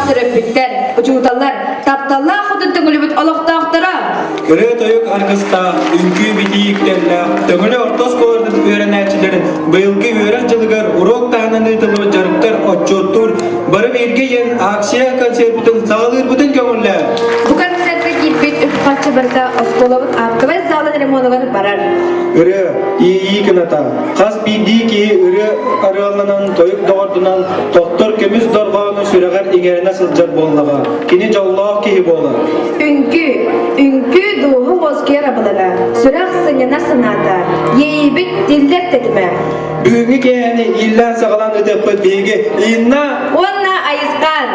төрөппүттэр, учууталлар, тапталлаах хотун Төҥүлүбүт олохтоохторо! Ырыа-тойук аргыстаах, үҥкүү-битии үктэллээх Төҥүлү орто оскуолатын үөрэнээччилэрин быйылгы үөрэх дьылыгар уруок таһынан ыытыллыбыт дьарыктар отчуоттуур Бары бииргэ диэн акция концерпытын саҕалыырбытын көҥүллээ! Бу концертка киирбит үп-харчы барыта оскуолабыт актовай залын ремонугар барар. Ырыа, иэйии кыната. Хас биирдии киһи ырыа арыалланан, тойук доҕордунан, тохтор көмүс дорҕоону сүрэҕэр иҥэринэ сылдьар буоллаҕа. Кини дьоллоох киһи буолар. Үҥкүү. Үҥкүү дууһа уоскуйар абылаҥа, сүрэх сынньанар санаата, иэйиибит тиллэр тэтимэ. Бүгүҥҥү киэһэни ииллээн-саҕалаан ыытыахпыт биһиги Инна уонна Айысхан.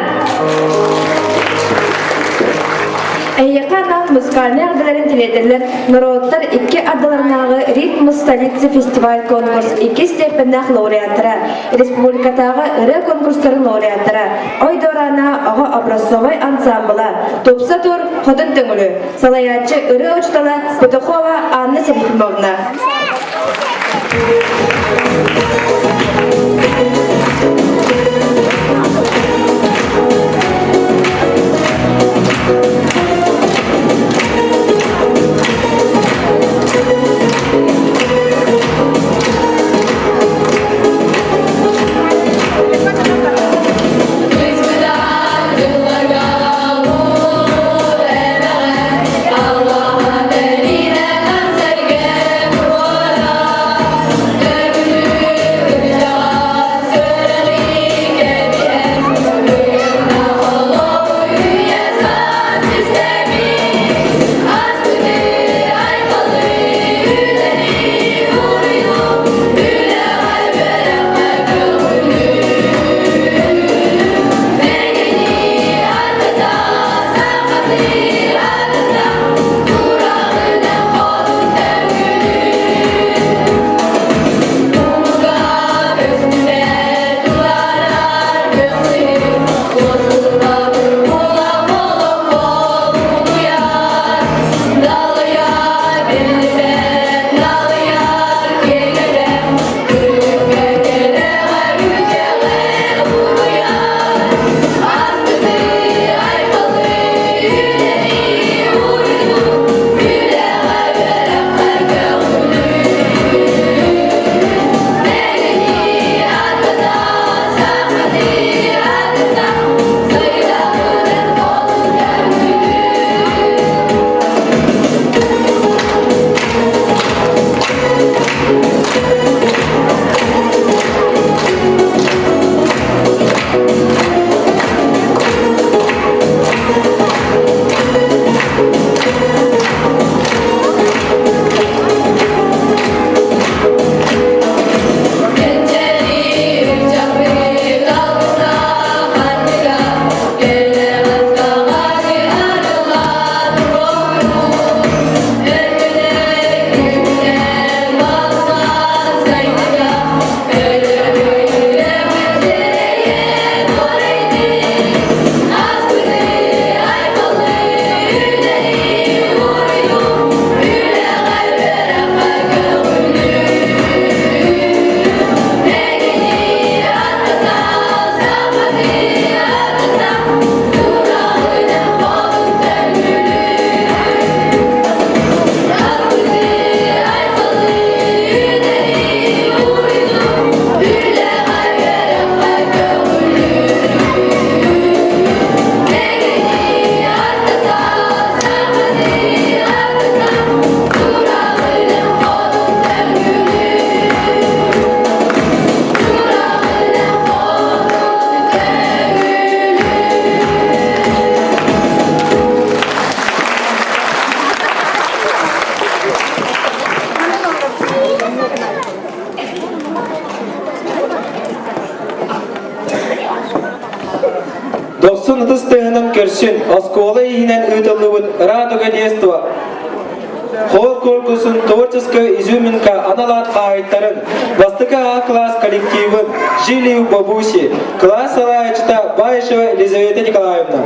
Эһиэхэ анаан музыкальнай ардыларын тириэрдэллэр норуоттар икки ардыларынааҕы «Ритм столицы» фестиваль-конкурс иккис степеннээх лауреаттара, республикатааҕы ырыа конкурстарын лауреаттара, Ой Дораана оҕо образцовай ансаамбыла, Тупса тур, Хотун Төҥүлү, салайааччы ырыа учуутала Петухова Анна Серафимовна. Дохсун ытыс тыаһынан көрсүн, оскуола иһинэн ыытыллыбыт «Радуга детства» хор корпусын творческая изюминка анал аат хаһаайыттарын, бастакы А класс коллективын Жили у бабуси, класс салайааччыта Баишева Елизавета Николаевна.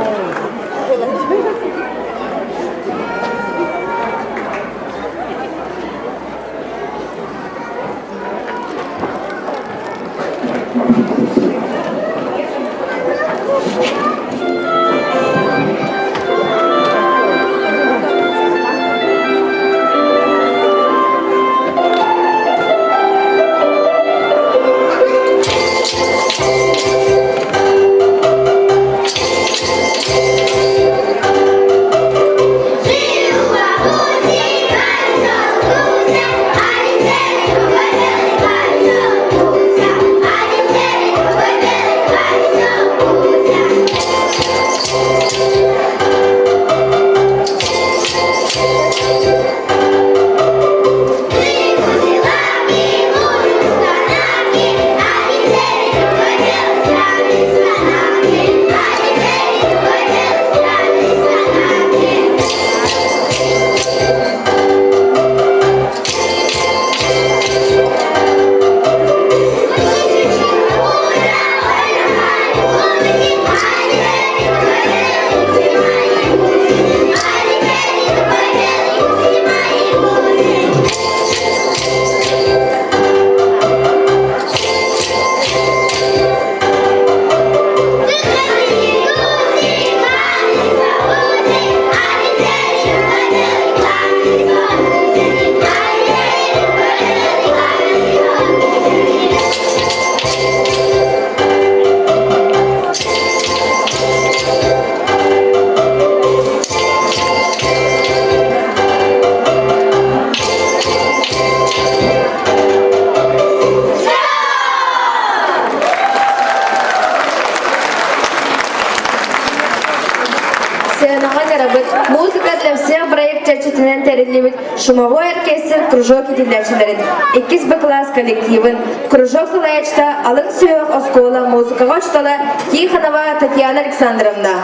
Музыка для всех проект чэрчитинэн тэриллибит шумовой оркестр кружок итиллээччилэрин иккис Б класс коллективын, кружок салайааччыта алын сүһүөх оскуола музыкаҕа учуутала Тихонова Татьяна Александровна.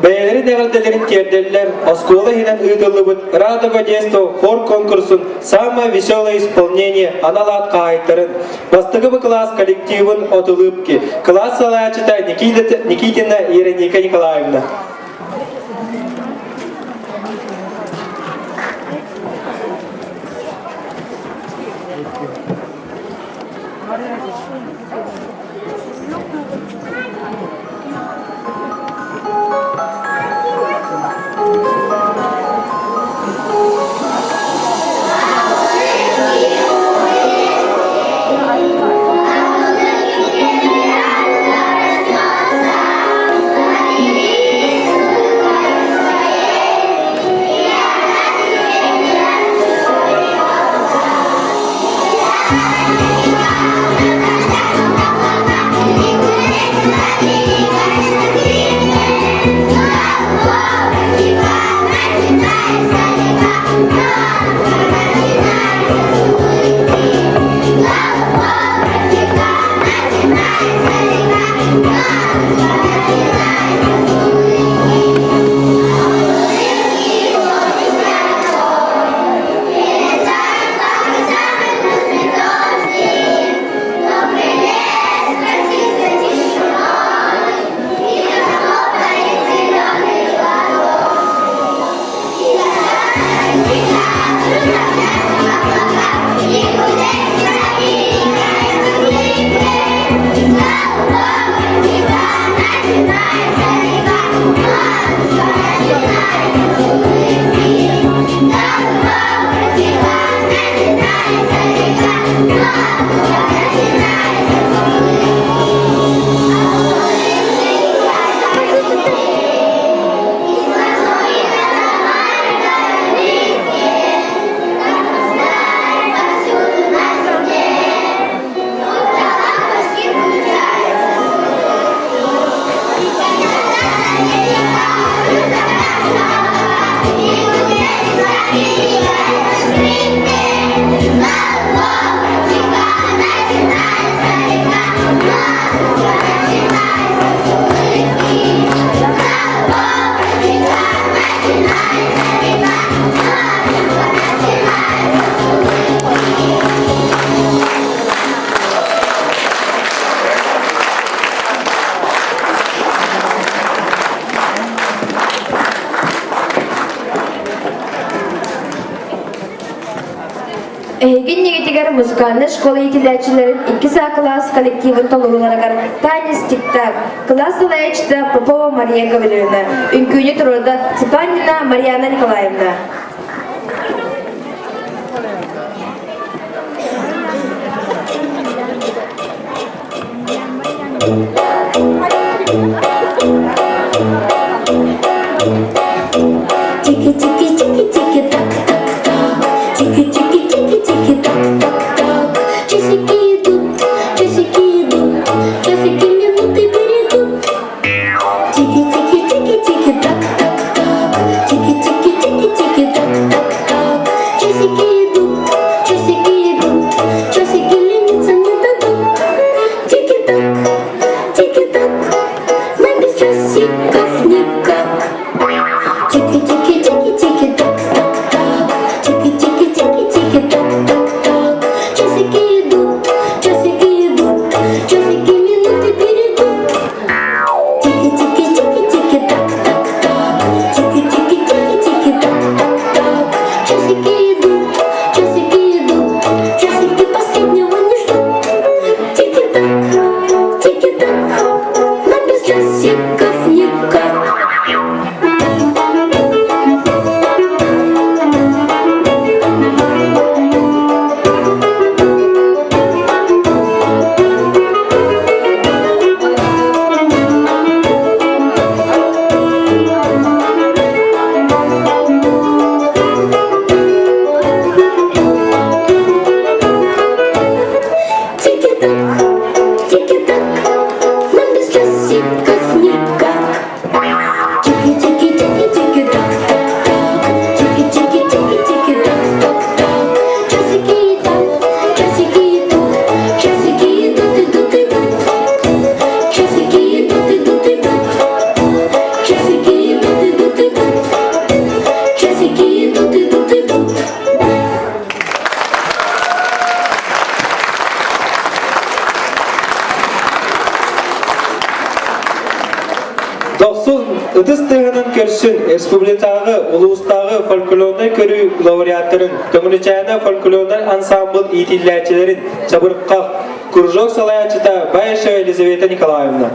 Бэйэлэрин эҕэрдэлэрин тиэрдэллэр оскуола иһинэн ыытыллыбыт «Радуга детства» хор конкурсун «Самое веселое исполнение» анал аат хаһаайыттарын, бастакы Б кылаас коллективын от улыбки, кылаас салайааччыта Никитина Вероника Николаевна. Эһиги иннигитигэр музыкальнай школа иитиллээччилэрин иккис А кылаас коллективын толорууларыгар Таня Стиктак, кылаас салайааччыта Попова Мария Гавриловна, үҥкүүнү туруорда Цыпанина Марьяна Николаевна. Тики-тики-тики-тики, так-так-так. Тики-тики-тики-тики, так-так-так. Часики идут, часики идут, часики минуты берегут. Тики-тики-тики-тики, так-так-так. Тики-тики-тики-тики, так-так-так. Часики идут, часики идут, часики лениться не дадут. Тики-так, тики-так, нам без часиков никак. Тики-тики-тики-тики, так-так-так. Тики-тики-тики-тики, так-так-так. Часики идут, часики идут, часики минуты берегут. Тики-тики-тики-тики, так-так-так. Тики-тики-тики-тики, так-так-так. Часики идут, часики идут, часики последнего не ждут. Тики-так, тики-так, нам без часиков никак. Тики-так, тики-так, нам без часиков никак. Тики-тики-тики-тики, так-так-так. Тики-тики-тики-тики, так-так-так. Часики там, часики идут, часики идут, идут, идут. Часики идут, идут, идут. Часики идут, идут, идут. Часики идут, идут, идут. Дохсун ытыс тыаһынан көрсүн республикатааҕы, улуустааҕы фольклорнай көрүү лауреаттарын, Көҥүлүчээнэ фольклорнай ансаамбыл иитиллээччилэрин Чабырҕах кружок салайааччыта Баишева Елизавета Николаевна.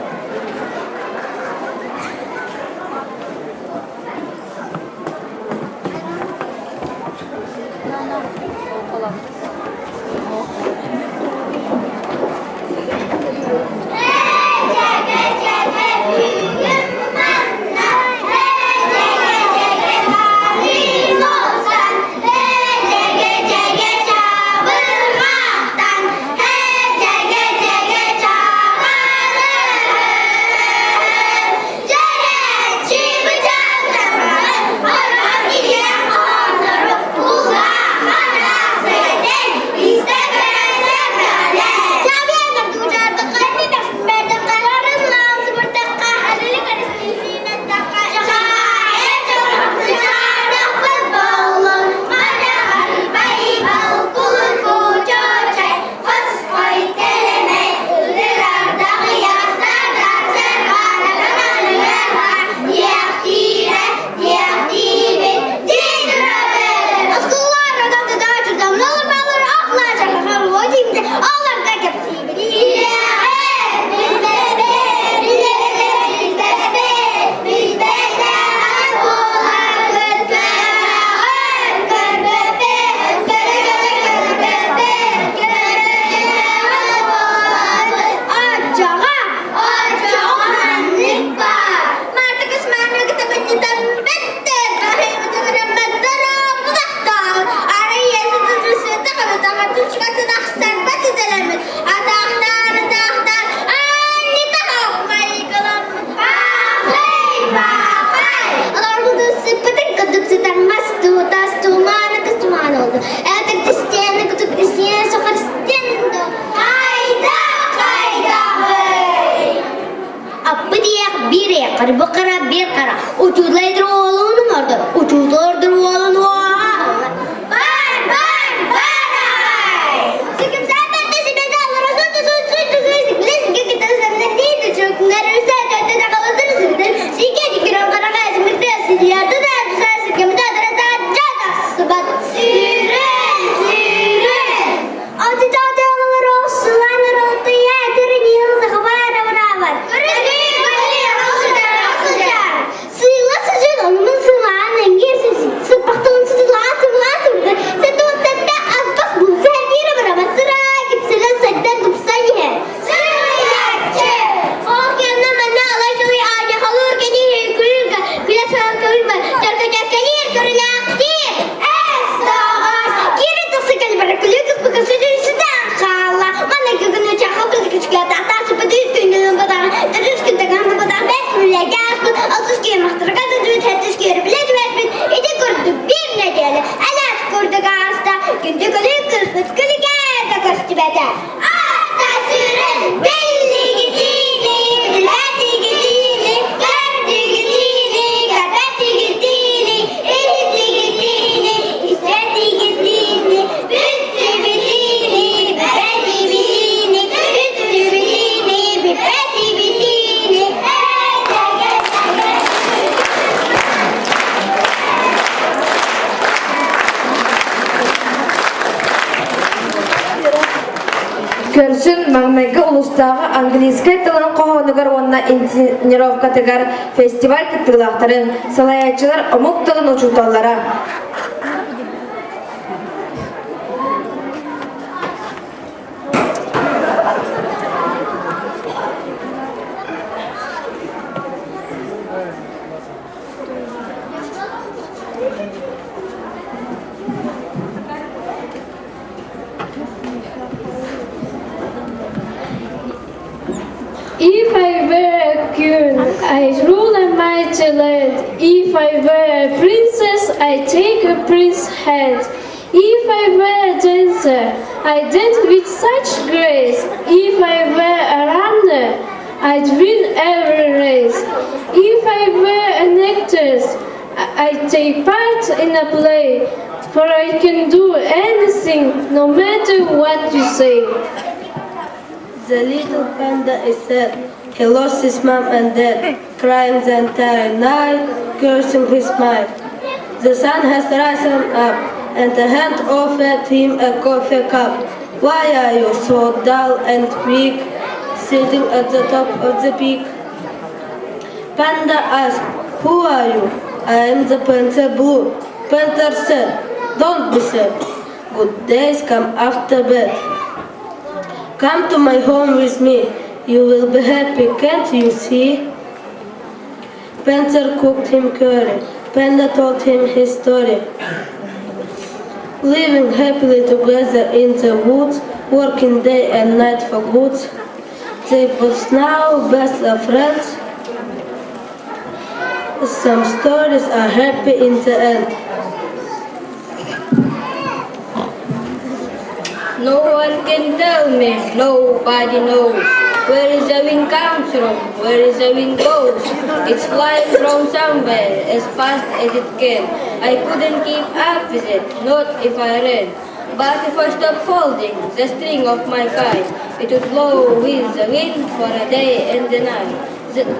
ааста, күндү күлүк кырбыт күлүгэ да көстүбэтэ. Ата сүрүн биллигитиини, билбэтигитиини, көрдүгүтиини, көрбөтүгүтиини, иһиттигитиини, истэтигитиини, бүттүгүтиини, бэрэтибитиини, бүттүбүтиини, бүппэтибитиини, Көрсүн маҥнайгы улуустааҕы английскай тылын хоһоонугар уонна инсценировкатыгар фестиваль кыттыылаахтарын, салайааччылар омук тылын учууталлара. If I were a queen, I'd rule a mighty land. If I were a princess, I'd take a prince's hand. If I were a dancer, I'd dance with such grace. If I were a runner, I'd win every race. If I were an actress, I'd take part in a play, for I can do anything, no matter what you say. The little panda is sad. He lost his mom and dad, crying the entire night, cursing his mind. The sun has risen up, and the hand offered him a coffee cup. Why are you so dull and weak, sitting at the top of the peak? Panda asked, Who are you? I am the Panther Blue. Panther said, Don't be sad. Good days come after bed. Come to my home with me. You will be happy, can't you see? Panther cooked him curry. Panda told him his story. Living happily together in the woods, working day and night for good, they both now best of friends. Some stories are happy in the end. No one can tell me, nobody knows. Where is the wind comes from, where is the wind goes. It's flying from somewhere as fast as it can. I couldn't keep up with it, not if I ran. But if I stopped holding the string of my kite, it would blow with the wind for a day and a night.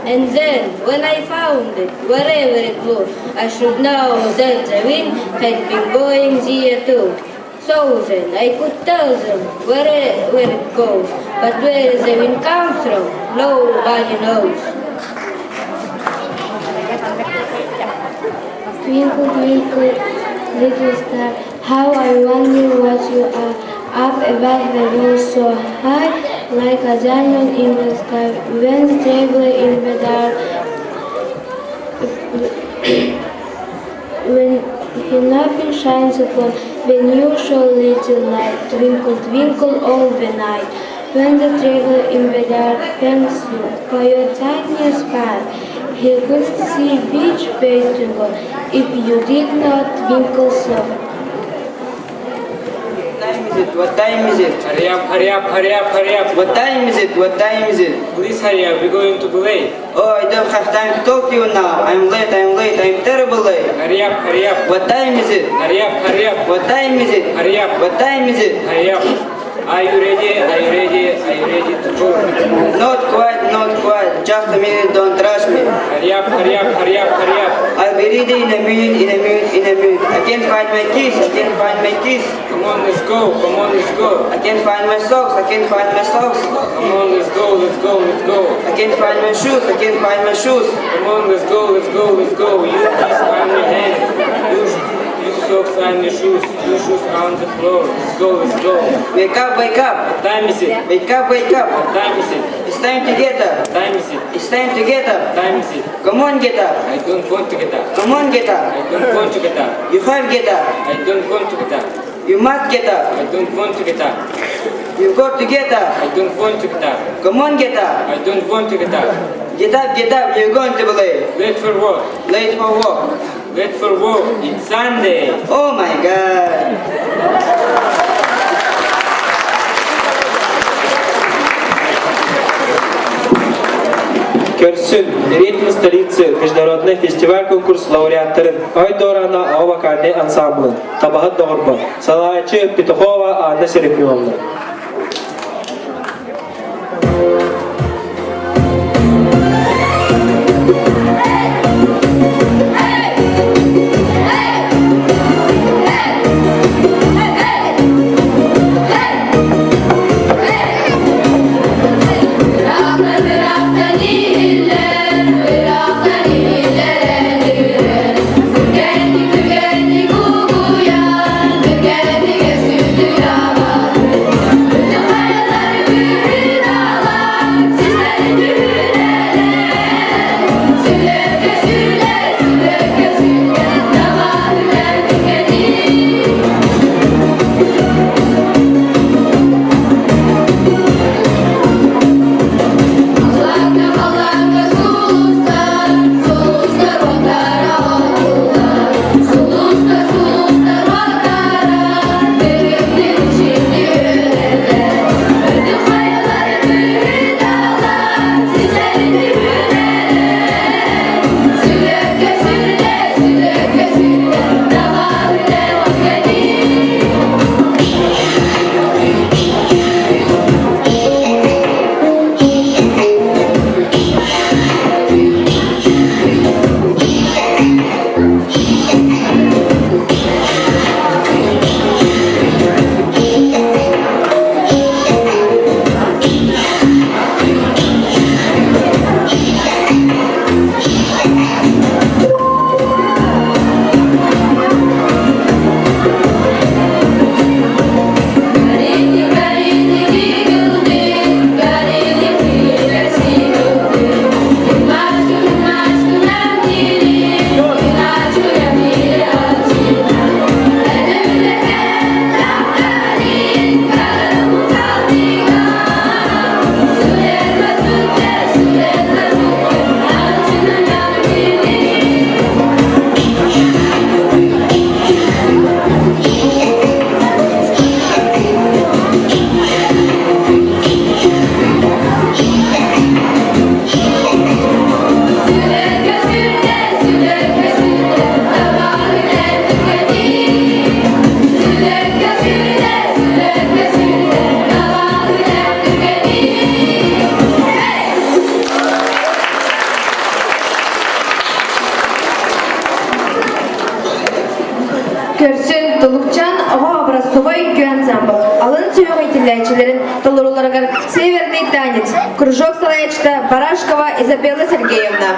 And then, when I found it, wherever it blew, I should know that the wind had been going there too. So then I could tell them where it goes, but where the wind comes from, nobody knows. Twinkle, twinkle, little star, how I wonder what you are. Up above the world so high, like a diamond in the sky. When the traveler in the dark, when he nothing shines upon, when you show little light, twinkle, twinkle all the night. When the traveler in the dark thanks you for your tiny smile, he couldn't see which way to go if you did not twinkle so. What time is it? What time is it? Hurry up, hurry up, hurry up, hurry up. What time is it? What time is it? Please hurry up, we're going to be late. Oh, I don't have time to talk to you now. I'm late, I'm late, I'm terribly late. Hurry up, hurry up. What time is it? Hurry up, hurry up. What time is it? Hurry up. What time is it? Hurry up. Are you ready? Are you ready? Are you ready to go? Not quite, not quite. Just a minute, don't rush me. Hurry up, hurry up, hurry up, hurry up. I'll be ready in a minute, in a minute, in a minute. I can't find my keys, I can't find my keys. Come on, let's go. Come on, let's go. I can't find my socks, I can't find my socks. Come on, let's go, let's go, let's go. I can't find my shoes, I can't find my shoes. Come on, let's go, let's go, let's go. You kiss on your hand. You socks on your shoes. You shoes on the floor. Let's go, let's go. Wake up, wake up. What time is it? Wake up, wake up. What time is it? It's time to get up. What time is it? It's time to get up. What time is it? Come on, get up. I don't want to get up. Come on, get up. I don't want to get up. You have get up. I don't want to get up. You must get up. I don't want to get up. You've got to get up. I don't want to get up. Come on, get up. I don't want to get up. Get up, get up. You're going to be late. Late for what? Late for work. Wait for work. It's Sunday. Oh my God. Көрсүн, Ритм столицы международный фестиваль-конкурс лауреаттарын Ой Дорана Ао вокальнай ансамблын Табаһыт доҕорбо, салааччы Петухова Анна Серафимовна. Көрсүн Тулукчан оҕо образцовай үҥкүү ансамбл алын сүһүөх иитиллээччилэрин толорууларыгар «Северный танец» кружок салайааччыта Барашкова Изабелла Сергеевна.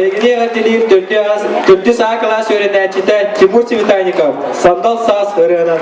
Эһигини эҕэрдэлиир төрдүс А кылаас үөрэнээччитэ Тимур Цветайников «Сандал саас» ырыанан.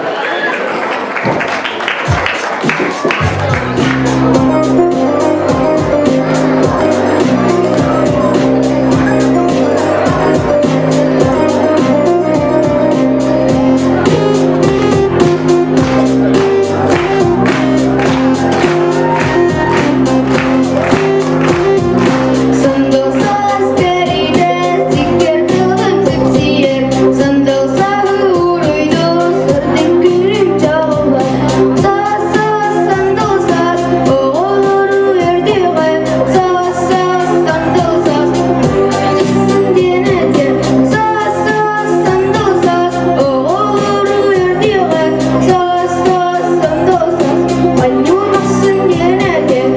Сандал саас кэрийдэ, сиккэр тылым сипсийэр, Сандал сааһы уруйду, сырдык күнүм чаҕыллар. Саас, саас, сандал саас, оҕолору үөрдүөҕэ. Саас, саас, сандал саас, диэн этэр. Саас, саас, сандал саас, оҕолору үөрдүөҕэ. Саас, саас, сандал саас, анньуу махсын диэн этэр.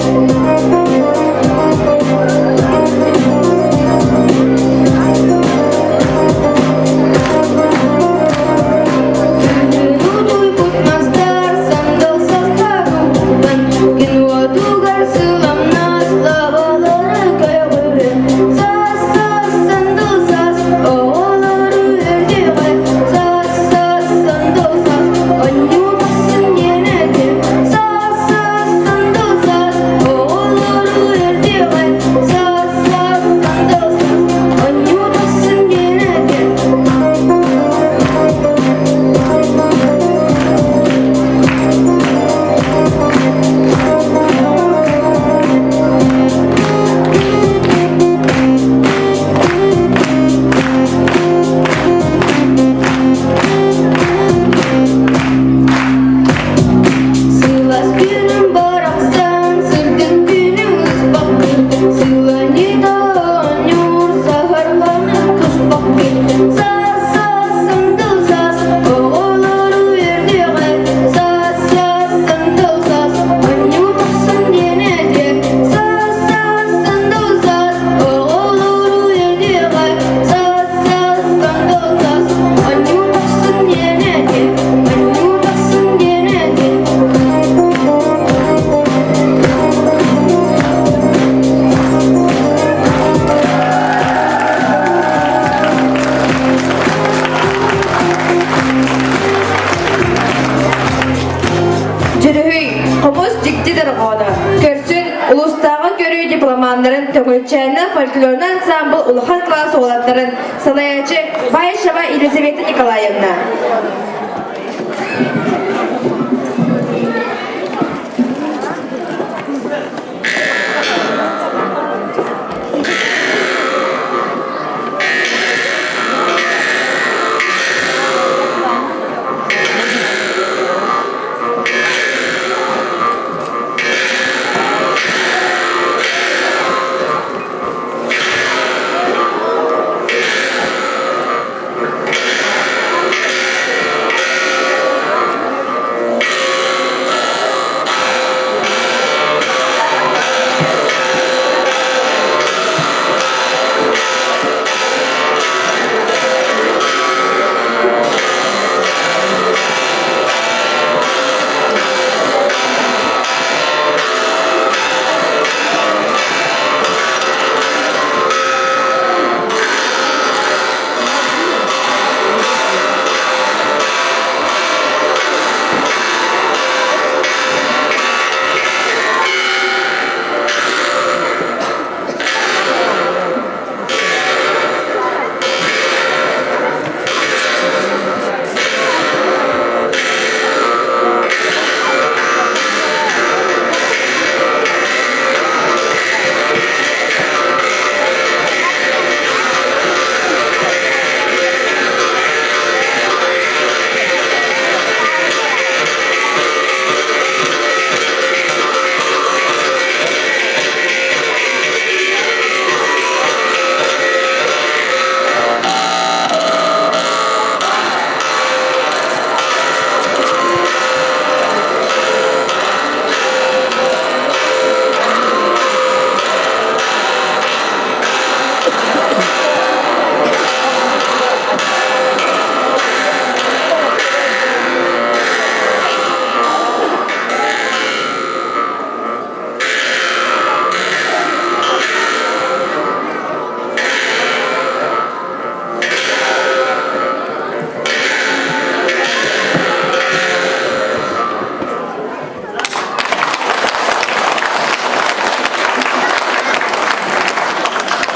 Күнүн мастар сандал састар уган, Күн уотугар сыламнас лабалары көҕүрэн. Саас, саас, сандал саас, оҕолору үөрдүөҕэ. Саас, саас, сандал саас, оонньуу махсын диэн этэр. Саас, саас, сандал саас, оҕолору үөрдүөҕэ. Саас, саас, сандал саас, оонньуу махсын диэн этэр. Сылаас күнүм барахсан, сырдык күнүм ыспаккын, Сыланьыта оонньуур, саһарланан туспаккын. Саас, саас, сандал саас, оҕолору үөрдүөҕэ. Саас, саас, сандал саас, оонньуу тахсан диэн этиэ. Саас, саас, сандал саас, оҕолору үөрдүөҕэ. Саас, саас, сандал саас, оонньуу тахсан диэн этиэ. Оонньуу тахсан диэн этиэ. Дьүрүһүй, хомус дьикти дорҕооно. Көрсүн, улуустааҕы көрүү дипломаннарын Төҥүлчээнэ фольклорнай ансамбл улахан кылаас уолаттарын салайааччы Баишева Елизавета Николаевна.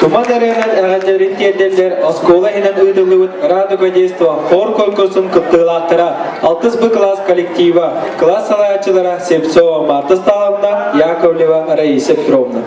Туман ырыанан эҕэрдэлэрин тиэрдэллэр оскуола иһинэн ыытыллыбыт Радуга детства хор конкурсун кыттыылаахтара, алтыс Б кылаас коллектива, кылаас салайааччылара Слепцова Марта Сталовна, Яковлева Раиса Петровна.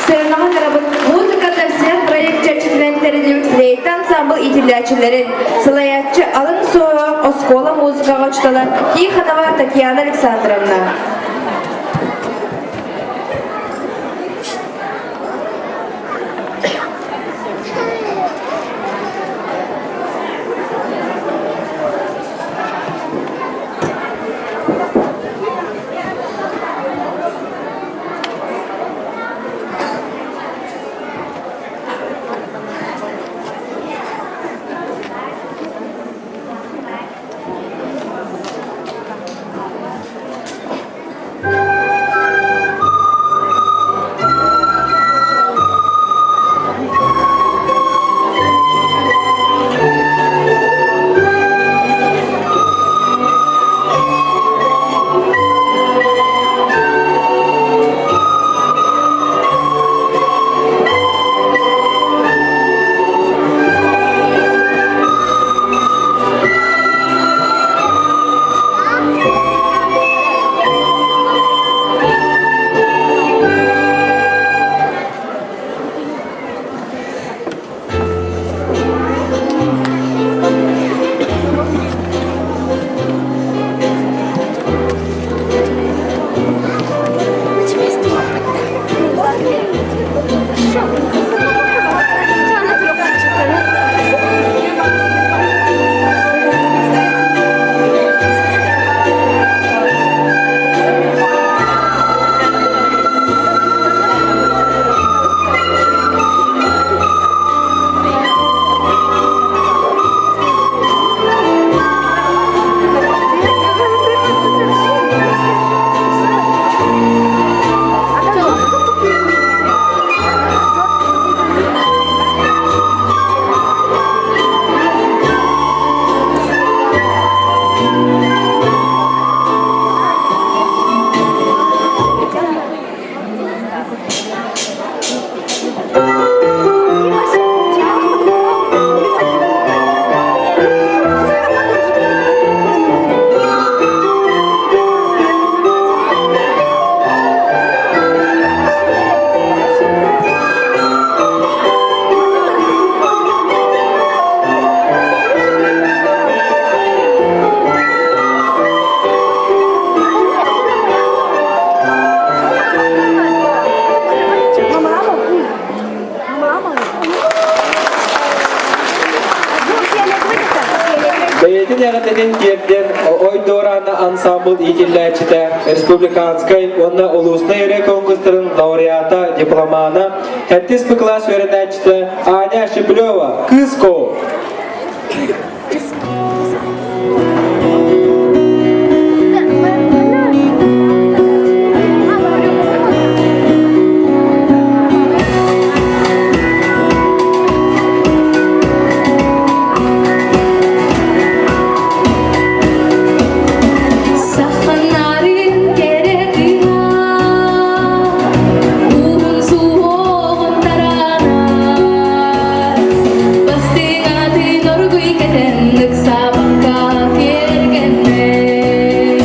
Сыанаҕа тарабыт музыка для всех проект чэрчитинэн тэриллибит флейта ансамбл иитиллээччилэрин, салайааччы алын суһуох оскуола музыкаҕа учуутала Тихонова Татьяна Александровна. ансаамбыл иитиллээччитэ, республиканскай уонна улуустай ырыа конкурстарын лауреата, дипломана, сэттис Б кылаас үөрэнээччитэ Аня Шеплева, Кыыс Коо. Саханарын кэрэ кыыһа, уһун суһуоҕун тараанар, бастыҥатын оргуй кэтэн ыксаабакка киэргэннэр.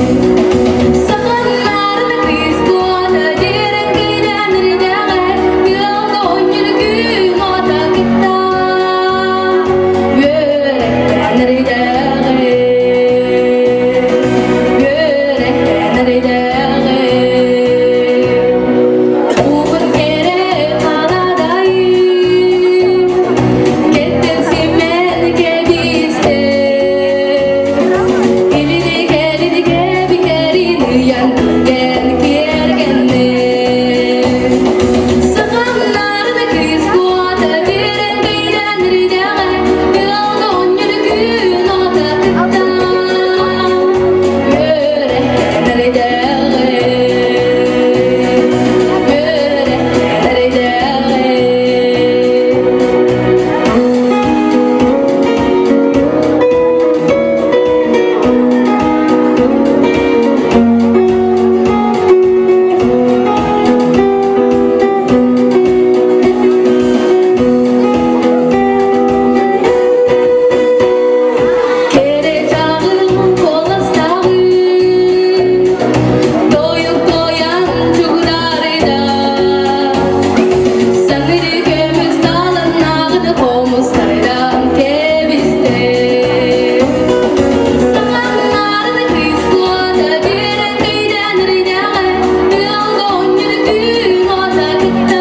Саханарын кыыс куота дьиэрэҥкэйдээн иридэҕэр, тыалга оонньуур күн уота кытта үөрэхтэн иридэҕэр. Уһун кэрэ халадайым, кэттэн симэн кэбистэ. Илини кэлини кэбиһэрин ыйан кэн киэргэннэ. Саханнарын кыыс куота биэрэн кэйдэн ридэҕэ, тыалга оонньуур күн уота кытта. Кэрэ чаҕыл куоластаҕын, тойук туойан чугдаарыда. Саҥыры көмүс таланнааҕын хомустарынан кэбистэ. Саҥаннаарын кыыс куота биэрэн кэйдээн ырыйдаҕа, тыалга оонньуур күн уота кытта.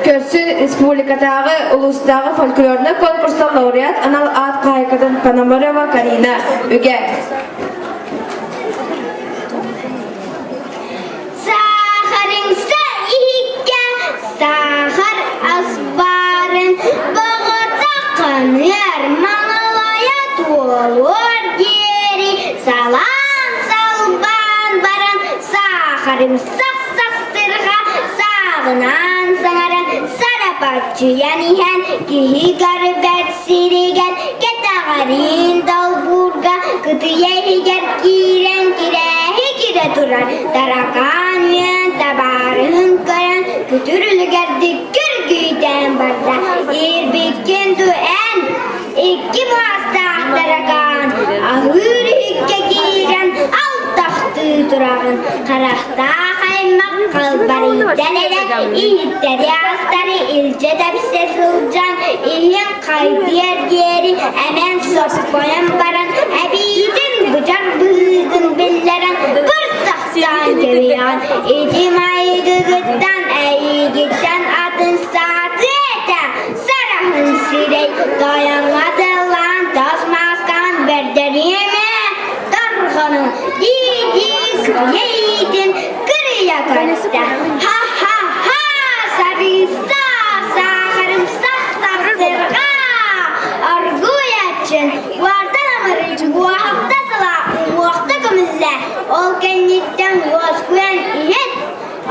Көрсүн республикатааҕы улуустааҕы фольклорнай конкурса лауреат анал аат хаһаайкатын Пономарева Карина Үгэ. Саахарыҥса иһиккэ саахар ас баарын баҕата ханыар маҥалайа туолуор диэри салаан салбаан баран саахарым сах-сахсырҕа сааҕынаан саҥаран сарапаччыйан иһэн киһи көрбөт сиригэр кэтэҕэриин долбуурга кытыйа иһигэр киирэн кирээһи кирэ турар таракаан үөн табаарыһын көрөн күтүр үлүгэрдик күргүйдээн барда иирбиккин дуу эн икки муостаах таракаан аһыыр иһиккэ киирэн алтахтыы тураҕын харахтаах аймах халбарыйдан эрэ иһиттэри астары илдьэ тэпсэ сылдьан иһин хайдыар диэри эмэн соспойон баран эбиитин быдьар быһыытын биллэрэн бырсахтаан кэбиһэҕин ити майгыгыттан эйигиттэн атын саатыа этэ сараһын сирэй тойоҥҥо тыллаан тас мааскаҕын бэрдэриэм ээ Тарҕаны дии-дии кыйа иитин кырыйа көттө. Ха-ха-ха, сарыыса, саахарым сах-сахсырҕа, оргууй аччын, уордан амырыын, уоһахта сыла, уҥуохта көмүллэ, ол кэнниттэн уоскуйан иһит,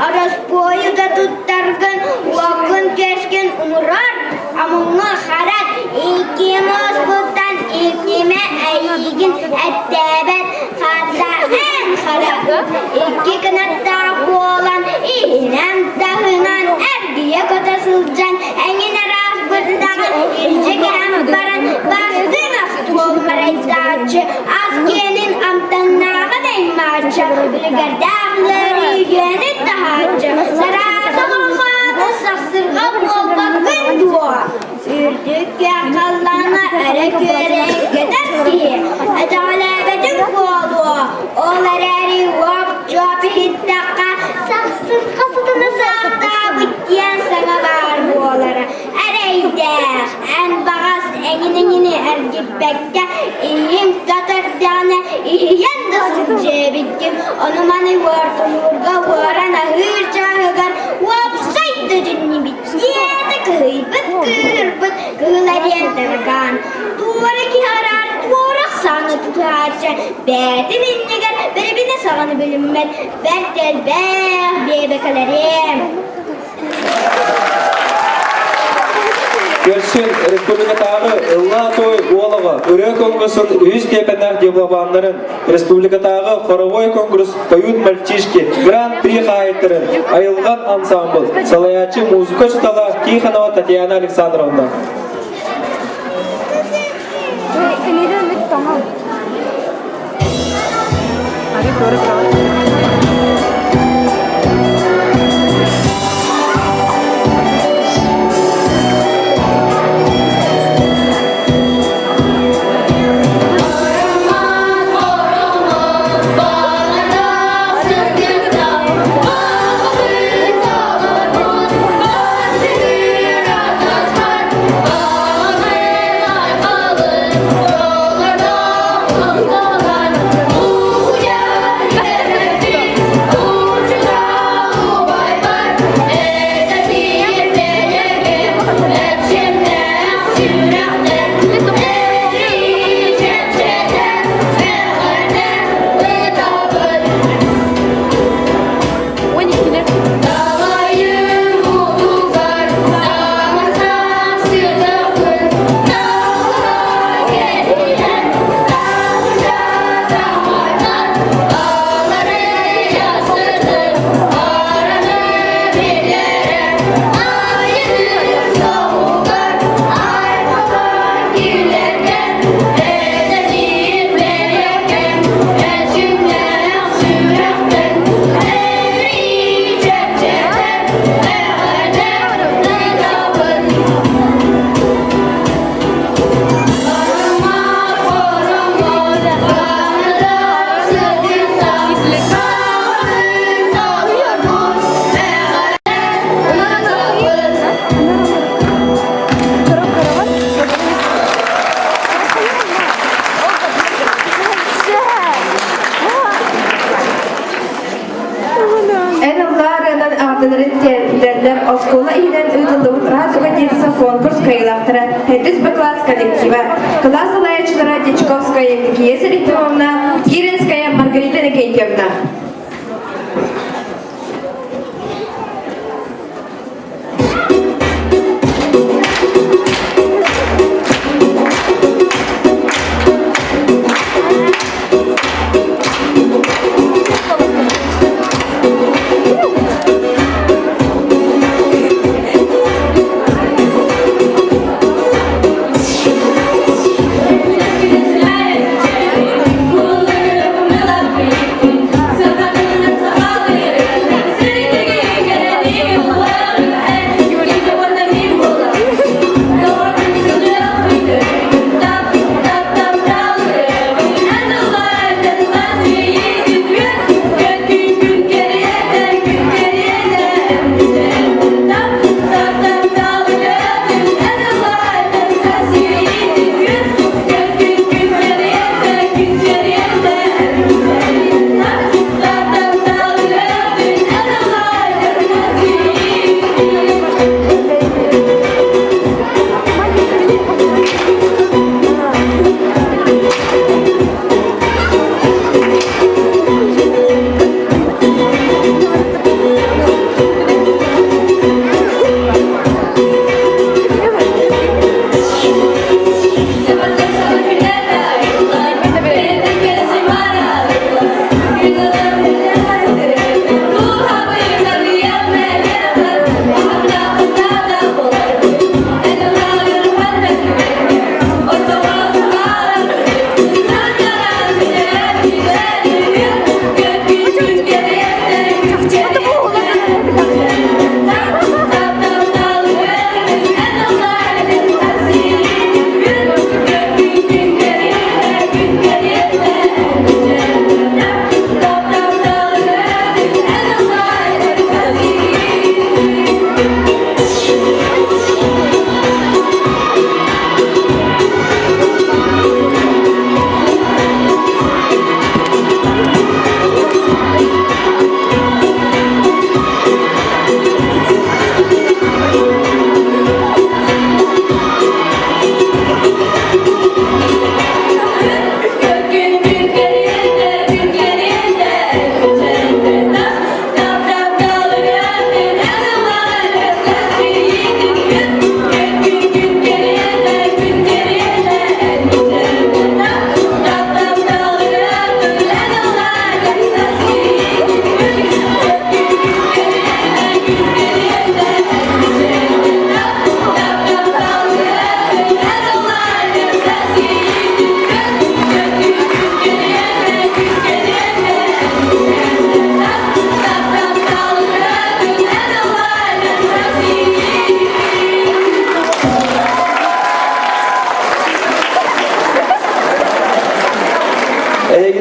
ороспуойу да туттаргын, уоккун-күөскүн умурар, омуҥҥа харат, икки муоспуттан иккимэ эйиигин эттээбэт, хата эн хараккын икки кынаттаах буолан иһинэн-таһынан эргийэ көтө сылдьан эҥин араас быр. сырдаҕын илдьэ кэһэн баран бастыҥ остуол марайдааччы, ас киэнин амтаннааҕын аймааччы, үлүгэрдээх ыарыы үөнүн таһааччы, сарааса хорҕоото сахсырҕа буолбаккын дуо? Үрдүк күөх халлааҥҥа өрө күөрэйэн көтөр киһи, этэҕэлээбэтиҥ буолуо, ол эрээри уоп-чуоп иһиттэххэ, сахсырҕа сытыны саахтаабыт диэн саҥа баар буолара. Эрэйдээх, эн баҕас эҥин-эҥини эргиппэккэ, иһиҥ татардаҕына иһийэн да сылдьыа эбиккин, ону-маны уортуйуурга уоран аһыыр чааһыгар уопсай да дьиннибит диэтэ кыһыйбыт кыыһырбыт кыһыл эриэн таракаан. Туора киһи араан туорах саҥа тутааччы бэйэтин иннигэр бэрэбинэ саҕаны билиммэт бэрт элбэх биэбэкэлэриэм. Көрсүн республикатааҕы Ыллаа той уолаҕа ырыа конкурсун үһүс степеннээх дипломаннарын республикатааҕы хоровой конкурс «Поют мальчишки» гран-при хаһаайыттарын Айылҕан ансамбл салайааччы музыка учуутала Тихонова Татьяна Александровна. Эн ыллаарынан аҕатыларын тиэрдэллэр оскуола иһинэн ыытыллыбыт Радуга детства конкурс кыайыылаахтара Хэтис Б класс коллектива, кылаас салайааччылара Дьячковская Евдокия Селиферовна, Киринская Маргарита Иннокентьевна.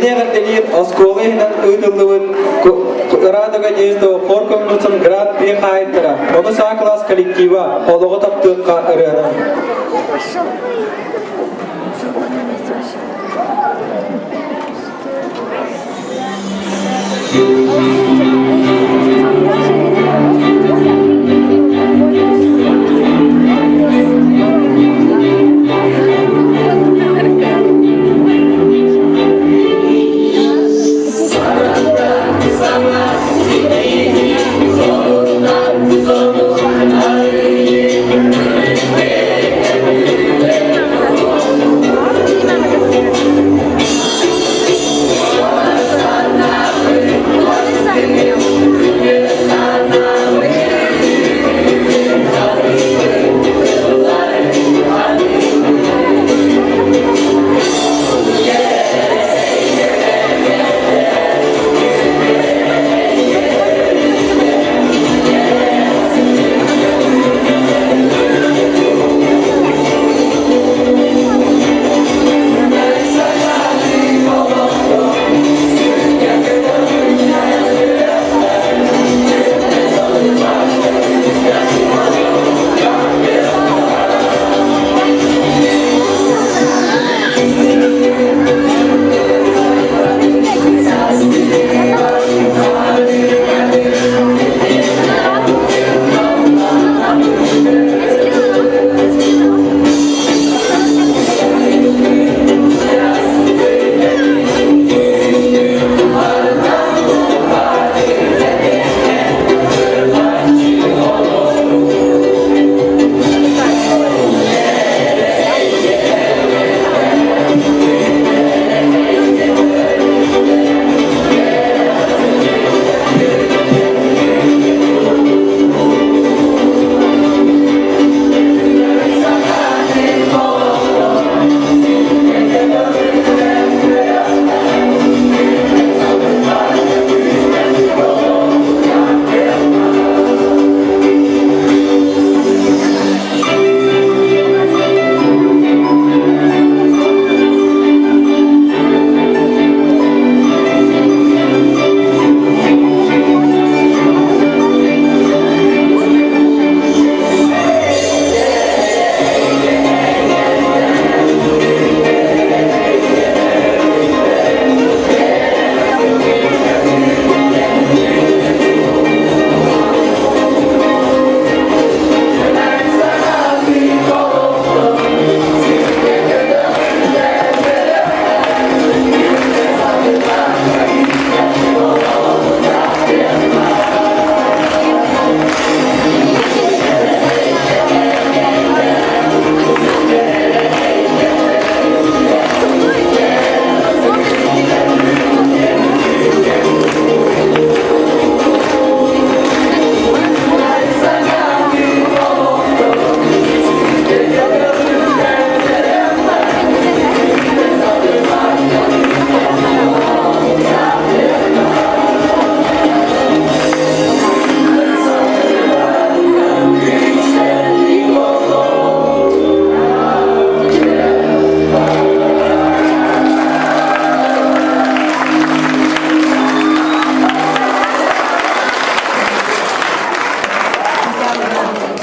Эһигини эҕэрдэлиир оскуола иһинэн ыытыллыбыт Радуга детства хор конкурсун гран-при хаһаайыттара, онус А класс коллектива «Олоҕу таптыахха» ырыаны.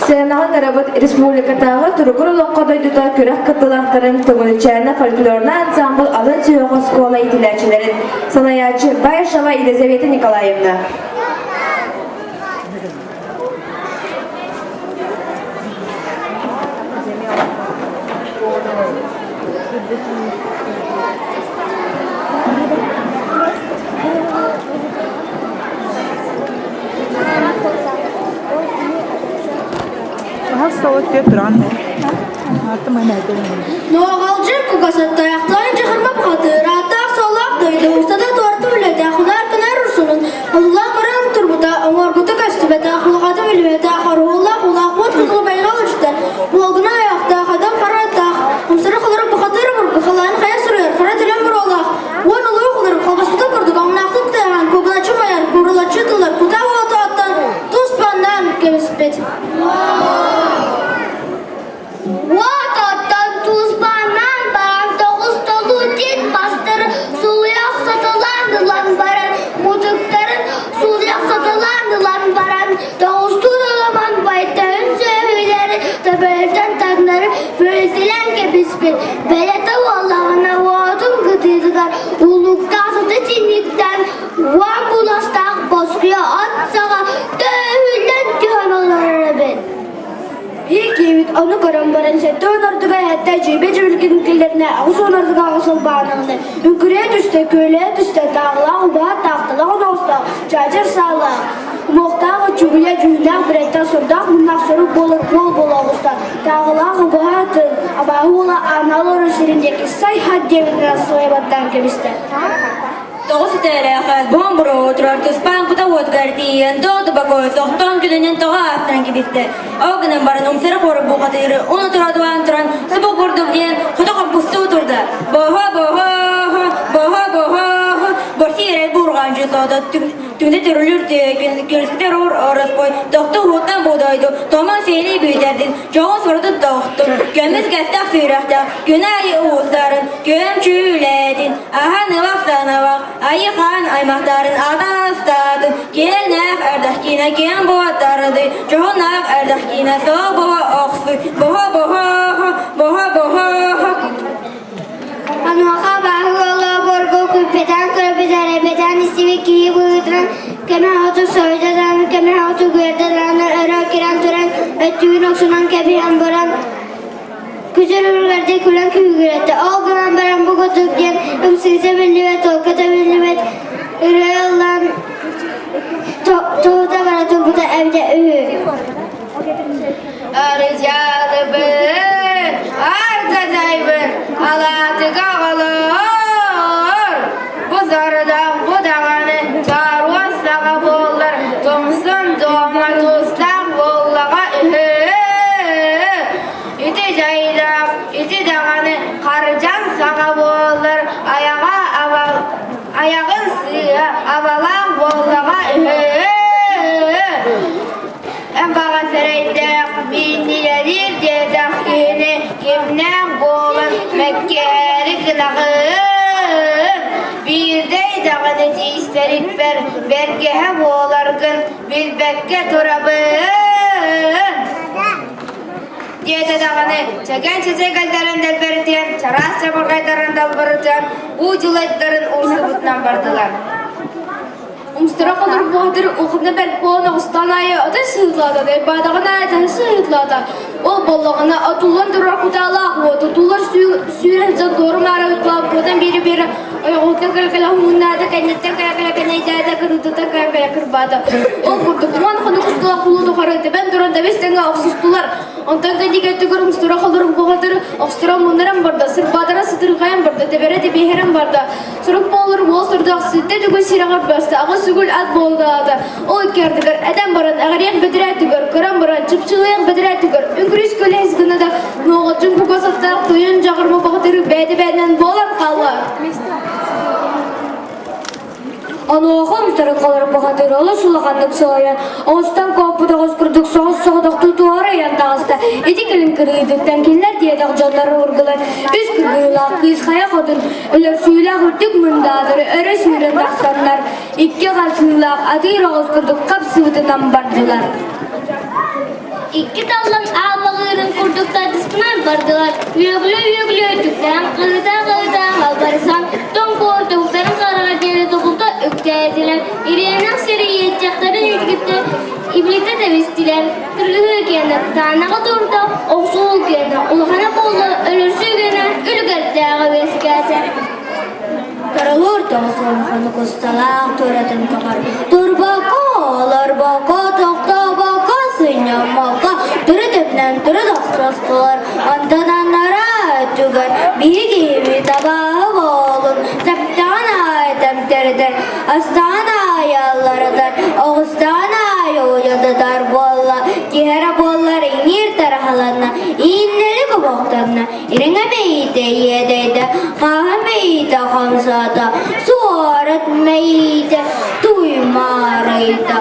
Сценаҕа ыҥырабыт республикатааҕы Туругур олоҥхо дойдута күрэх кыттыылаахтарын Төгүлүчээнэ фольклорнай ансаамбыл алын сүһүөх оскуола иитиллээччилэрин салайааччы Баишева Елизавета Николаевна. Нуоҕалдьыр кугас аттаахтаан дьаһарма бухатыыр, ааттаах суоллаах дойду устата туорта үлэтэ, хунаар кынар урсунун, олулаах көрөн турбута, оҥоргута көстүбэтэ, хулаҕата билбэтэ, хоруоллаах улаахпыт кутулу байҕал үстэ, уолгуна айахтаах, адам хара аттаах, умсары холору бухатыыр обургу, халаан хайа суруйар, хара төлөн буруолаах, уон улуу холору холбоспутун курдук омунаахтык тыаһаан, кугулаччы майар, курулаччы тыллар, кутаа уолтааттан тус баннаан кэбиспит. Уот оттон туспанан баран тоҕус толук. кэбиспит, бэлэтэ буоллаҕына уотун кытыытыгар улуктаах сыта синньиктэн уон куластаах боскуйа от саҕа төһүллэн түһэн олорор эбит. Биир киһибит ону көрөн баран 70 ордуга эһэттэ дьиибэ дьүрүлгүн киллэринэ 80 ордуга аҕыс олбаанаҕына үҥкүрүйэ түстэ, күөлэйэ түстэ, тааҕылаах убаһа таахталаах оноҕостоох, чаачар саалаах, уҥуохтаах оччугуйа дьүһүннээх брэттэн сурдаах муннаах сорук буолар уол буола оҕуста, тааҕылаах убаһа атын, абааһы уола аанал орон сирин диэки сай-хат диэбитинэн сылайа баттаан кэбистэ. Тоҕус үтээлээхэ буом буруо турар туспаан кута уотугар тиийэн тоҕо тубакой тохтоон күнүнэн тоҕо аастан кэбистэ. Ол гынан баран умсары хору бухатыыры уну турадуаан туран субу курдук диэн хото хоппустуу турда. Боһо боһо боһо боһо борси эрэл буурҕаан жутоото түҥнэ төрүлүр күнүскүтэр ор ороспой тохту уһуттан будойду томон сиэли бүйтэрдин Дьоҕус урутун тохтун, көмүс кэстэх сүрэхтээх, күн аайы уустарын, күөм чүүлээтин, аһан ылах санабах, айы хаан аймахтарын атастаатын, киэнээх эрдэхкиинэ киэн буотарды, дьоһунаах эрдэхкиинэ соо боһо охсуй, боһо боһо боһо боһо Онуоха абааһы уола обургу күүппэтээн көрбүт эрэйбэтээн истибит киһи быһыытынан кэмэ хоту сойдо даҕаны, кэмэ хоту үөрдэ даҕаны өрө кирэн туран өттүгүн охсунан кэбиһэн баран күтүр үрүгэрдик күлэн күүгүрэттэ. Ол гынан баран бу курдук диэн ымсыыта биллибэт, туолката биллибэт ырыа ыллаан тоһута бара турбута эбитэ үһү. Арыйаалыбын, ардадайбын, алаатыга оҕолоор! Бу сорудах бу даҕаны чооруон саҕа буоллар, тумсун дуома туустаах буоллаҕа үһү. Ити дьайдаах, ити даҕаны хардьан саҕа буоллар, айаҕа абал, айаҕын сыыһа абалаах буоллаҕа үһү. Эн баҕа сэрэйдээх, миинньилэлиир диэтэх киһини кимнээх буолан мэккиһээри гынаҕын? Биирдэ идэҕин тиистэрикпэр бэргэһэ буоларгын билбэккэ турабын. Диэтэ даҕаны чэгэн чэчэгэллэрин дэлбэритиэн, чараас чабырҕайдарын далбарытыан, уу дьулайдарын уурсубутунан бардылар. Умстара холор буһатыр ухуна бэрт буолан оҕустаан аайы отой сыһытлаата, бадаҕын аайы таһы сыһытлаата. Ол боллоҕуна отуллан турар кутаалаах уот, отуллар сүүрэн сылдьан туору-маары ытлаан куотан биэрэ-биэрэ ойоҕуттан кэлэ-кэлэ уһуннаата, кэнниттэн кэлэ-кэлэ кэнэйдээтэ, кырыытыттан кэлэ-кэлэ кырбаата. Ол курдук уон хонук усталаах кулуу тухары тэбэн туран тэбис тэҥҥэ охсустулар. Онтон кэнники өттүгэр умстура холор буһатыр, охстура муннаран барда, сырбаатара сытырҕайан барда, тэбэрэ тэбиэһэрэн барда. Сурук буолар уол сурдах сүттэ түгүл сирэҕэр баста, аҕыс үгүл ат буолдаата. Ол икки ардыгар этэн баран эҕириэх бэтэрээ түгэр, көрөн баран чыпчылыйах бэтэрээ түгэр, үҥкүрүс көлөһүс гына да нуоҕаччын кугас аттаах тойон дьаҕырма баҕатыры бэйэтэ-бэйэтинэн буолан хаалла. Онуоха умтарык олорбохатыр олус улаханнык соһуйан, оҕустан куоппут оҕус курдук соҕус соҕотохтуу туора ыйан таҕыста. Ити кэлин кырыытыттан кинилэр диэтэх дьоннор уургулар үс кыргыылаах кыыс хайа хотун өлөрсүүлээх үрдүк мындаалары өрө сүүрэн тахсаннар, икки харсыылаах атыыр оҕус курдук хапсыбытынан бардылар. Икки таллан ааллаҕыырын курдук тардыспынан бардылар. Үөгүлүү-үөгүлүү өттүктэрин хаһыытаа-хаһыытаа халбарысан, тоҥ буор тобуктарын хараҕар диэри тобулта үктээтилэр. Ириэнэх сири иэччэхтэрин илгиттэ иблитэ тэбистилэр. Кыргыһыы киэнэ кытаанаҕа турда, охсуһуу киэнэ улахана буолла, өлөрсүү киэнэ үлүгэрдээҕи үөскээтэ. Королор тоҕус хонук усталаах туоратын тоҕор турбакка, олорбокко, тохтобокко, сынньаммакка төрүт өтүнэн төрүт охсостулар. Онтон анараа өттүгэр биһи киһибит абааһы буолун тэптэҕин аайы тэмтэритэр, астаҕын аайы алларатар, оҕустаҕын аайы уйадытар буолла, киһи эрэ буоллар иҥиир тараһаланна, ииннэри кобохтонно, Ириҥэ мэйиитэ иэдэйдэ, хааһы мэйиитэ хамсаата, суорат мэйиитэ туймаарыйда.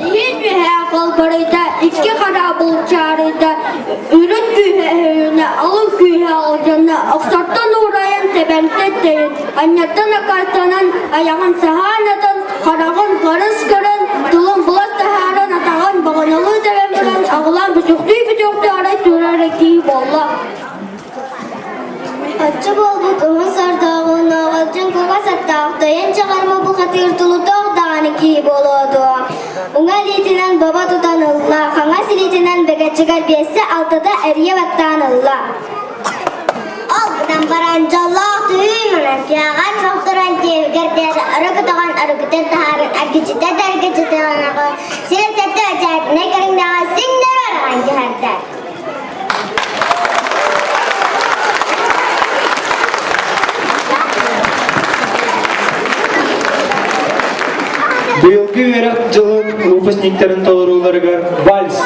Иһин үөһээ халбарыйда, икки хараа булчаарыйда, үрүт күүһэ өһүнэ, алын күүһэ алдьанна, охсортон уурайан тэбэмтэн тэйин, анньаттан аккаастанан, айаҕын саһаан атан, хараҕын харыс көрөн, тылын булас таһааран, атаҕын баҕаналыы тэбэн баран, аҕылаан бүтүөхтүү-бүтүөхтүү арай турар киһи буолла. Оччо буолбут уһун сордооҕу нооҕолдьун кугас аттаах тойон чаҕарма бухатыыр тулутоох даҕаны киһи буолуо дуо? Уҥа илиитинэн бобо тутан ылла, хаҥас илиитинэн бэгэччигэр биэссэ алтата эрийэ баттаан ылла. Ол гынан баран дьоллоох түүн манан тиһэҕэр мөхтөрөн тиэвигэр диэри өрө көтөҕөн өрүкүтэн таһааран эргичитэ да эргичитэ сир сэттэ өчээтинэй көрүҥнээҕи сиҥнэри араҕан түһэрдэ. Быйылгы үөрэх дьылын выпускниктарын толорууларыгар вальс.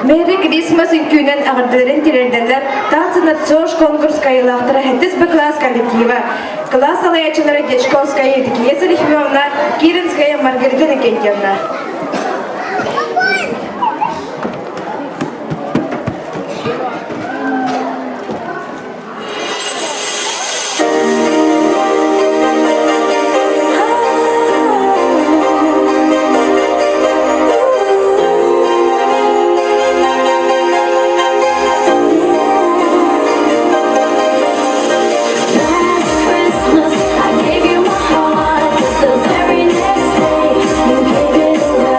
Merry Christmas үҥкүүнэн эҕэрдэлэрин тириэрдэллэр Танцы нациош конкурс кыайыылаахтара сэттис Б кылаас коллектива. Кылаас салайааччылара Дьячковская Евдокия Салихимовна, Киринская Маргарита Иннокентьевна. Last Christmas, I gave you my heart, but the very next day, you gave it away.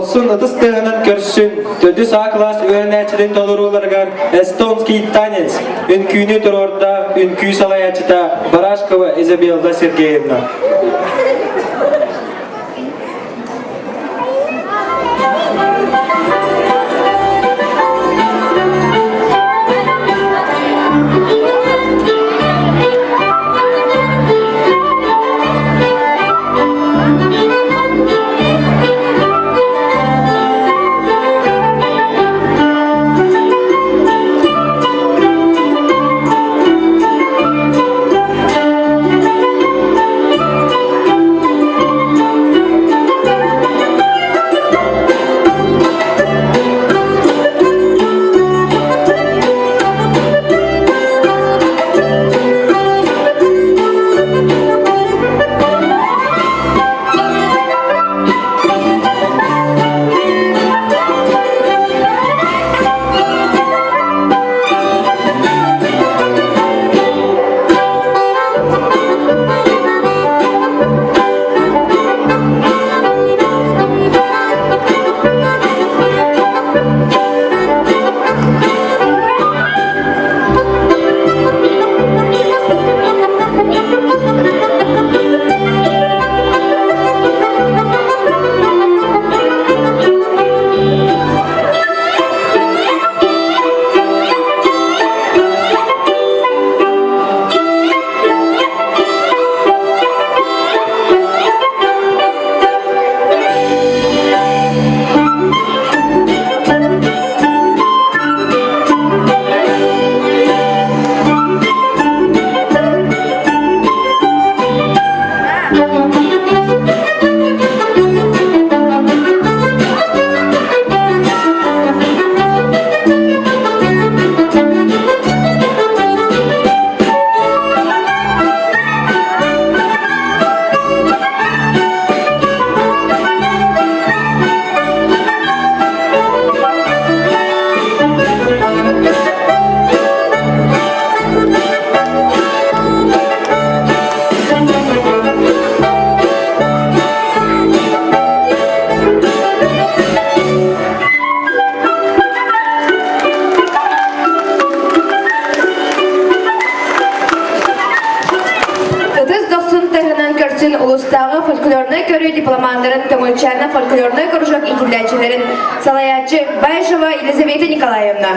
Дохсун ытыс тыаһынан көрсүн, төрдүс А кылаас үөрэнээччилэрин толорууларыгар «Эстонский танец» үҥкүүнү туруорда үҥкүү салайааччыта Барашкова Изабелла Сергеевна. Ытыс дохсун тыһынан көрсүн улуустааҕы фольклорнай көрүү дипломаннарын Төҥүлчээнэ фольклорнай кружок иитиллээччилэрин салайааччы Баишева Елизавета Николаевна.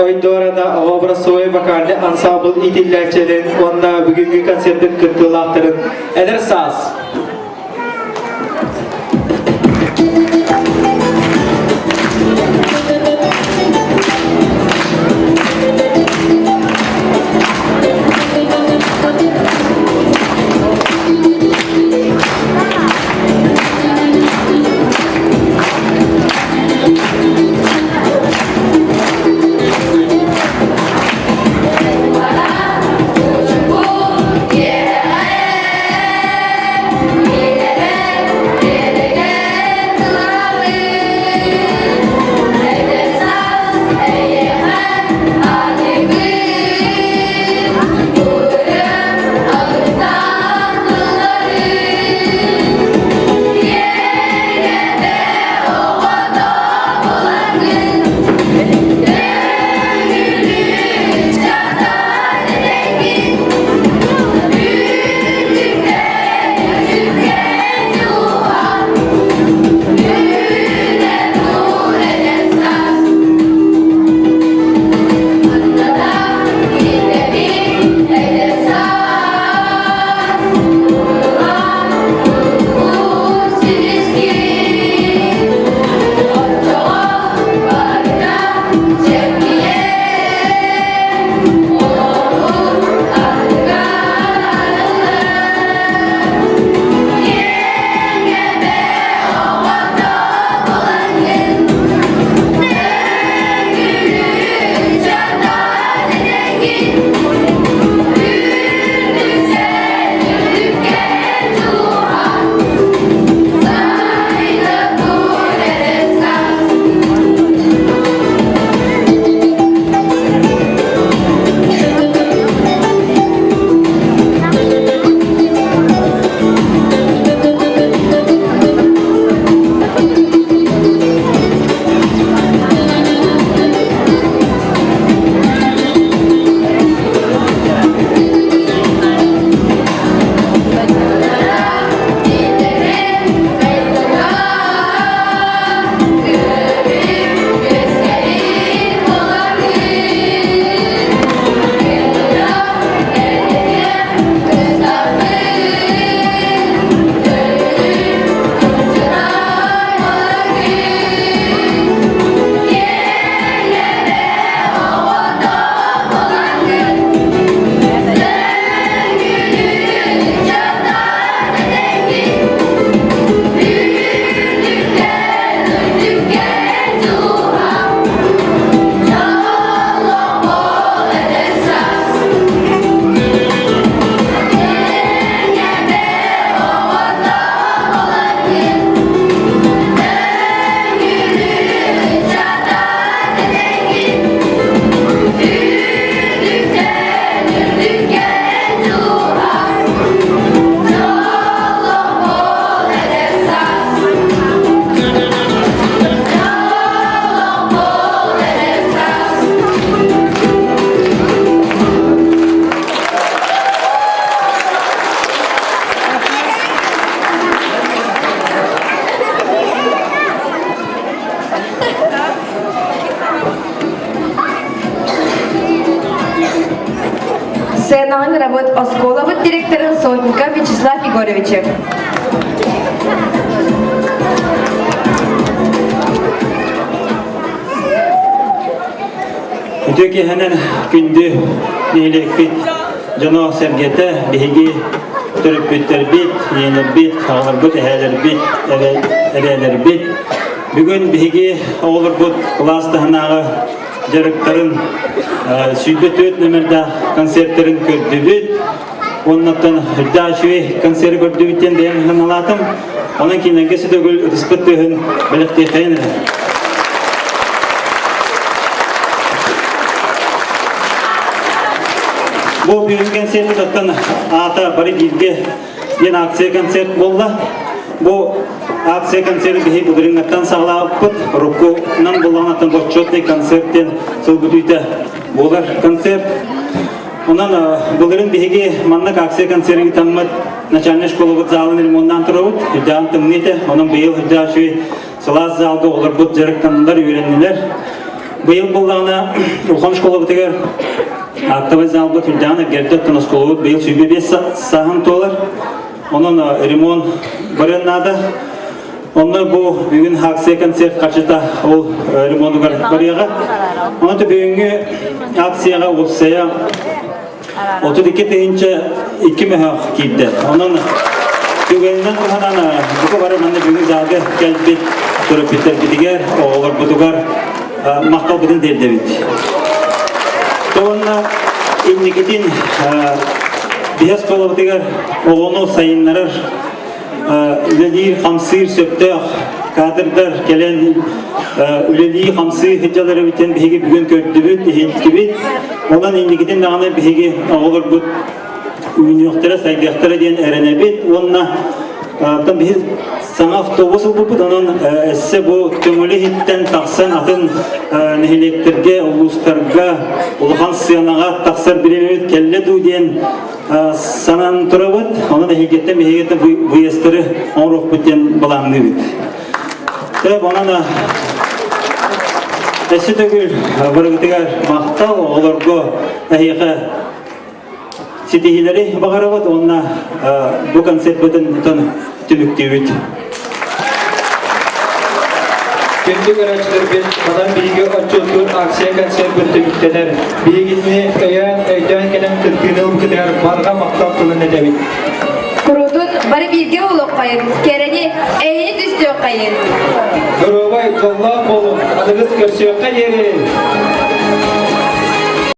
Ойдуорана оҕо образцовай вокальный ансаамбыл иитиллээччилэрин уонна бүгүҥҥү концертын кыттыылаахтарын Эдэр саас! Сценаҕа ыҥырабыт оскуолабыт директорын Сотников Вячеслав Егоровичы. Үтүө киэһэнэн күндү нэһилиэкпит дьоно-сэргэтэ, биһиги төрөппүттэрбит, ийэлэрбит, аҕаларбыт, эһээлэрбит, эбээлэрбит. Бүгүн биһиги оҕолорбут кылаас таһынааҕы дьарыктарын 104 нөмердээх концерттарын көрдүбүт. Оннуттан үрдээх үчүгэй концеры көрдүбүт диэн бэйэм саналаатым. Онон кинилэргэ сүтөгүл ытыспыт тыаһын бэлэхтиэххэйин эрэ. Бу бүгүн концерт тутаттан аата бары бииргэ диэн акция концерт буолла. Бу акция концерт биһи былырыҥҥаттан саҕалаабыппыт. Уруккунан буллаҕынаттан боччуотный концерт диэн сыл бүтүүтэ буолар концерт. Онон былырын биһиги маннык акция концерын ыытаммыт начальнай школабыт залын ремоннаан турабыт. Үрдээн тымныы этэ. Онон быйыл үрдээх үчүгэй сылаас залга олорбут дьарыктаннылар, үөрэннилэр. Быйыл буллаҕына улахан школабытыгар актовый залбыт үрдэҕин эргэрдэ оттон оскуолабыт быйыл 25 сааһын туолар. Онон ремонт барыан наада. Онно бу бүгүн акция концерт харчыта ол ремонугар барыаҕа. Онон бүгүҥҥү акцияҕа уопсайа 32 тыһыынча икки мөһөөх киирдэ. Онон түгэнинэн туһанан бука бары манна бүгүн залга кэлбит төрөппүттэрбитигэр, оҕолорбутугар махталбытын тиэрдэбит. Уонна инникитин биһи оскуолабытыгар оҕону сайыннарар үлэлиир-хамсыыр сөптөөх кадрдар кэлэн үлэлии-хамсыы сылдьаллар эбитин биһиги бүгүн көрдүбүт, иһиттибит. Онон инникитин даҕаны биһиги оҕолорбут үүнүөхтэрэ, сайдыахтара диэн эрэнэбит уонна оттон биһи саҥа автобус ылбыппыт, онон өссө бу Төҥүлү иһиттэн тахсан атын нэһилиэктэргэ, улуустарга улахан сыанаҕа тахсар бириэмэбит кэллэ дуу диэн санаан турабыт. Онон эһигиттэн биһигиттэн выездтары оҥоруохпут диэн былаанныыбыт. Тэп онон өссө төгүл барыгытыгар махтал оҕолорго эһиэхэ ситиһиилэри баҕарабыт уонна бу концертбытын түмүктүүбүт. Күндү көрөөччүлэрбит, манан биһиги отчуоттуур акция концерпыт түмүктэнэр. Биһигини өйөөн, өйдөөн кэлэн кыттыыны ылбытыгар барҕа махтал тылын этэбит. Куруутун бары бииргэ буолуоххайын, кэрэни, эйэни түстүөххэйин. Доруобай, дьоллоох буолуҥ, аныгыс көрсүөххэ диэри!